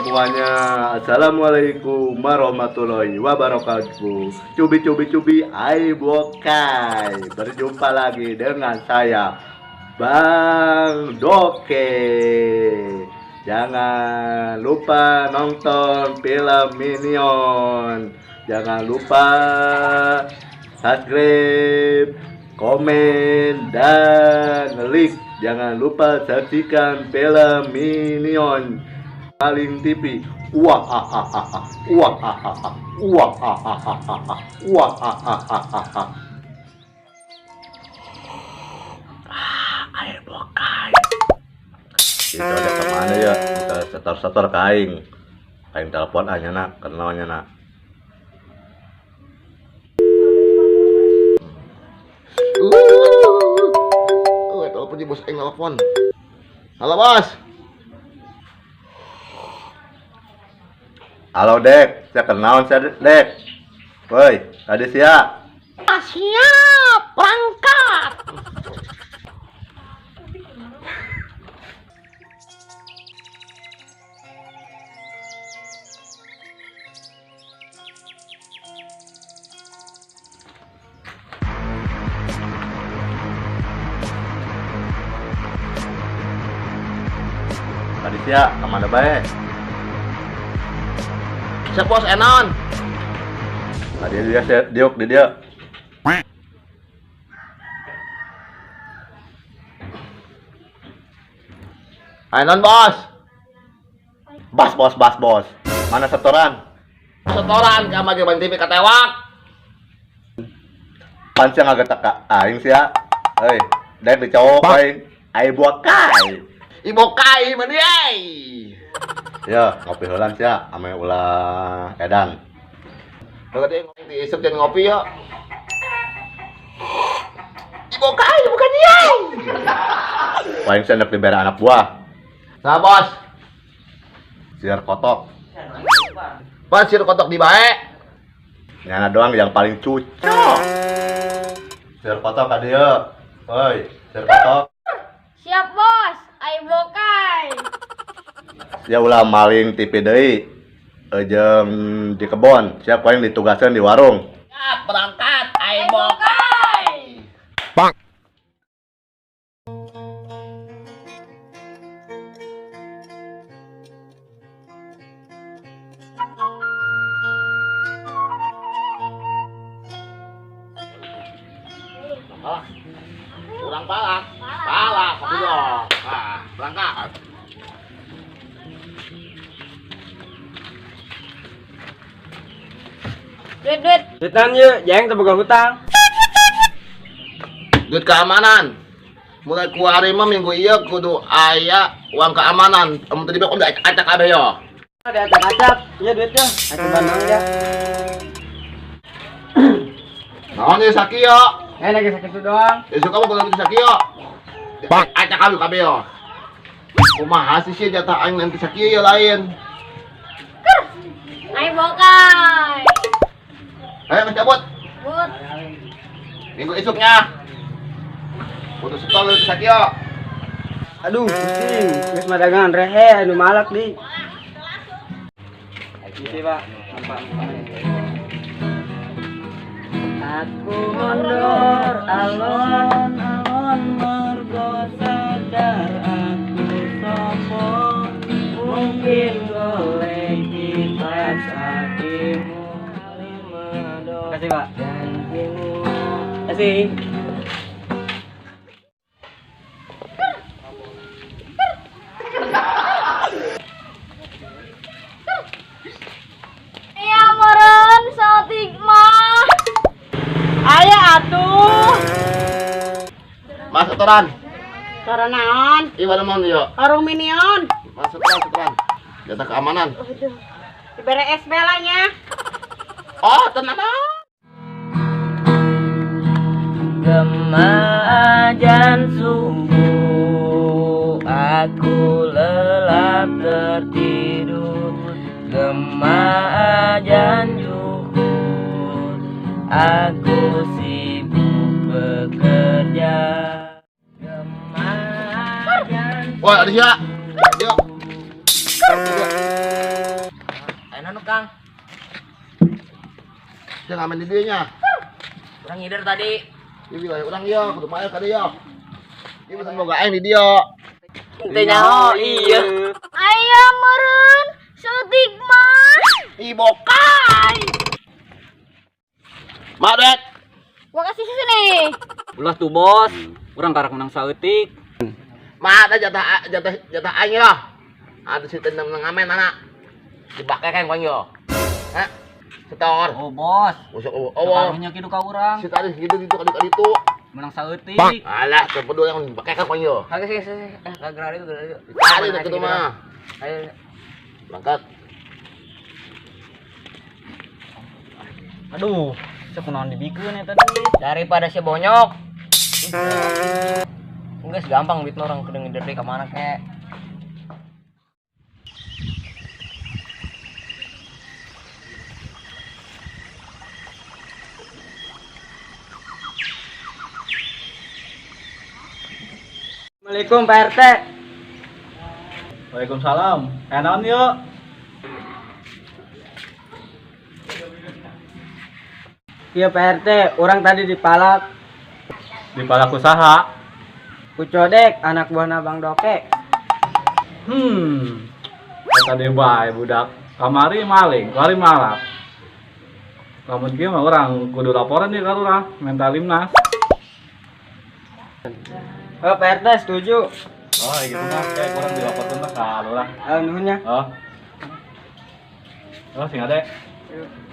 semuanya. Assalamualaikum warahmatullahi wabarakatuh. Cubi cubi cubi ai bokai. Berjumpa lagi dengan saya Bang Doke. Jangan lupa nonton film Minion. Jangan lupa subscribe, komen, dan like. Jangan lupa saksikan film Minion Paling TV. Wah ah ah ah ah. Wah ah ah ah. Wah ah ah ah ah. Wah ah ah ah ah. Ah, air bokai. Itu ada kemana ya? Kita setor-setor ke aing. Aing telepon aja nak, kenalnya nak. Telepon di bos aing telepon. Halo bos. Halo Dek, saya kenal saya Dek. Woi, tadi siap. Siap, berangkat. Tadi siap, kemana bae? Siap bos enon. Tadi dia saya diuk di dia. Enon bos. Bas bos, bas bos. Mana setoran? Setoran ka mage ban TV katewak. Pancang agak teka aing sia. Hei, Dek dicowok aing. Ai bokai. Ibu kai mani ai. Ya, ngopi heulan sia ame ulah edan. Kalau dia ngopi isuk jangan ngopi ya. Ibu kai bukan dia. Paling saya hendak diberi anak buah. Nah bos. Siar kotok. Bos siar kotok di bae. Nyana doang yang paling cucok. Siar kotok tadi ya. Woi, siar kotok. Siap bos, ai bokai. Ya ulah maling TV deui. Jeung di kebon, siap paling ditugaskan di warung. Siap berangkat, ai bokai. Bang. Kurang palak. Palak, kopi dong. Nah, berangkat. Duit, duit. Duitan yuk, jangan terboga hutang. Duit keamanan. Mulai kuari mah minggu ieu kudu aya uang keamanan. Amun tadi mah kudu acak kabeh yo. Ada acak-acak, iya duitnya. Aku bandang ya. Naon ieu sakieu? Lagi sakit itu doang. Esuk kamu kudu sakieu. Acak kabeh kabeh yo. Kumaha sih sia jatah aing nanti sakieu ya lain. Ai bokai. Ayo mas cabut. But. Minggu esuknya. Kudu setol lu sakieu. Aduh, pusing. Geus madagan rehe anu malak di. Iki, Pak. Nampak. Aku mundur alon-alon mergo sadar aku sopo mungkin golek kipas hatimu. Kasih Pak. Kasih. Ya meren sotik mah. Aya atuh. Mas setoran. Setoran naon? Ieu mana mon yo? Warung Minion. Mas setoran, setoran. Jatah keamanan. Aduh. Dibere es belanya. Oh, tenang. Gema ajan subuh, aku lelap tertidur. Gema ajan zuhur, aku sibuk bekerja. Gema ajan Woi, ada sia. Yuk. Kang. Sia ngamen di dieu nya. Urang ngider tadi. Ieu wilayah urang ieu, kudu mael ka dieu. Ieu bisa boga aing di dieu. Teu nyaho, iya. Aya meureun saeutik mah. Ih bokai. Madet. Makasih susu nih. Ulah tuh bos, urang karak menang saeutik. Mah ada jatah jatah jatah aing lah. Ada si tendang ngamen mana? Dibake kan kau yo. Hah? Setor. Oh bos, Usuk oh, oh. karunya kitu ka urang. Si tadi gitu gitu kali kali itu. Menang saeutik. Alah, terpedul yang dibake kan kau yo. Oke, sih, sih. Eh, gerak itu, gerak itu. Ditarik dah gitu mah. Ayo. Berangkat. Aduh, saya kunaon dibikeun eta duit. Daripada si bonyok. Enggak gampang duit mah orang kudu ngider deui ka mana kek. Assalamualaikum Pak RT. Waalaikumsalam. Enon yuk. Iya Pak RT, orang tadi dipalak Dipalak usaha. ku codek anak buah Bang Doke. Eta deui bae budak. Kamari maling, kamari malak. Lamun kieu mah urang kudu laporan nih ka lurah, minta limnas. Oh Pak RT setuju. Oh, gitu mah kayak kurang dilaporkan lah ka lurah. Nuhun nya. Oh. Oh, sing ade. Yuk.